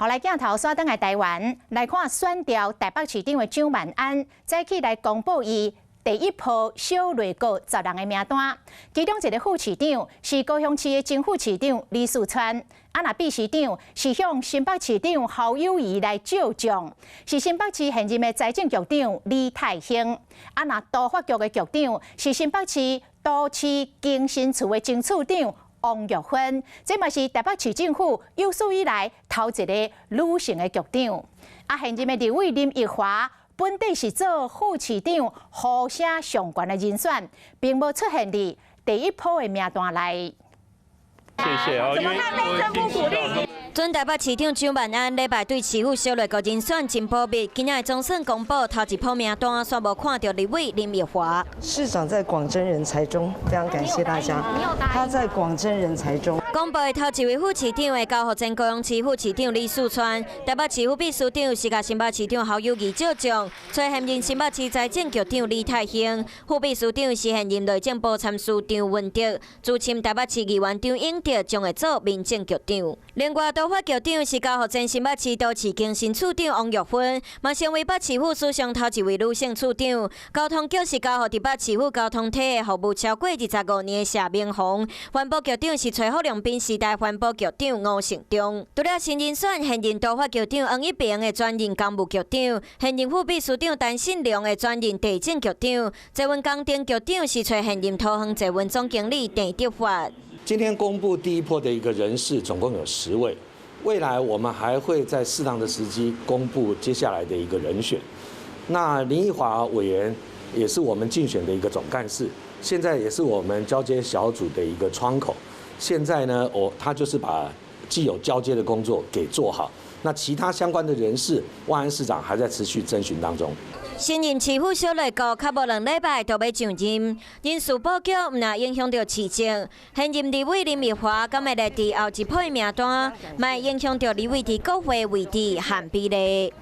予來鏡頭煞轉來台灣來看選調台北市長的蔣萬安，早起來公布伊第一波小內閣十人的名單，其中一个副市長是高雄市的前副市長李四川，啊若秘書長是向新北市長侯友宜來借將，是新北市現任的財政局長李泰興，啊若都發局的局長是新北市都市更新處的前處長王玉芬，這嘛是台北市政府有史以來頭一个女性的局長。啊，現任的立委林奕華本底是做副市長呼聲上懸的人選，並無出現佇第一波的名單內。謝謝啊！怎麼辦？內政部鼓勵。準台北市長蔣萬安禮拜對市府小內閣人選真保密，今仔日總算公布頭一波名單，煞無看著立委林奕華。市長在廣徵人才中，非常感謝大家。他在廣徵人才中。公布的頭一位副市長會交予前高雄市副市長李四川，台北市府秘書長是共新北市長侯友宜借將，揣現任新北市財政局長李泰興，副秘書長是現任內政部參事張文德，資深台北市議員張永德將會做民政局長。另外，都發局長是交予前新北市都市更新處長王玉芬，嘛成為北市府史上頭一位女性處長。交通局是交予佇北市府交通體系服務超過25年的謝明宏，環保局長是崔福良賓時代環保局長吳勝忠。除了新人選，現任都發局長黃一平會轉任工務局長，現任副秘書長陳信良會轉任地政局長，捷運工程局長是揣現任桃園捷運總經理鄭德發。今天公布第一波的一個人事，總共有10位。未來我們還會在適當的時機公布接下來的一個人選。那林奕華委員也是我們競選的一個總幹事，現在也是我們交接小組的一個窗口。現在呢，他就是把既有交接的工作給做好。那其他相關的人事，萬安市長還在持續徵詢當中。新任市府小內閣較無2禮拜就欲上任，人事布局毋但影響著市政。現任立委林奕華敢會列佇後一波名單，嘛會影響著立委佇國會位置和比例。